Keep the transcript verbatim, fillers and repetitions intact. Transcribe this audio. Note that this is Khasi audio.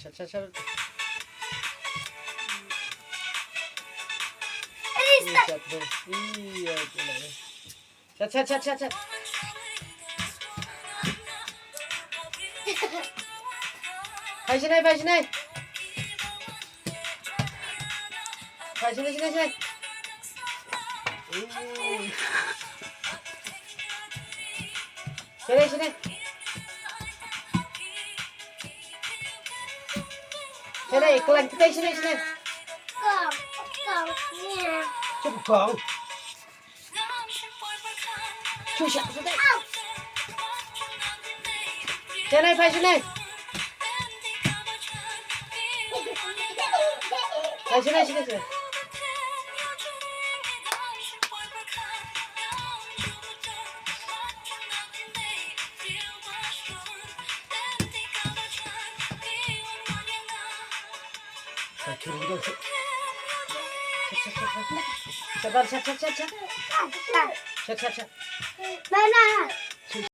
Shut, shut, shut. Ih, shut, bro. Ih, ya, gila, ya. Shut, shut, shut, shut, shut. Phai shane, phai shane. Phai shane, shane, shane. Ih. Shane, shane. Shane, klang kita shane, shane. Kong, kong, ya. Cuba kong. Cuba shane, shane. Shane, phai shane. Phai shane, shane, shane. Sabar, sat, sat, sat, sat. Sat, sat, sat. Mana?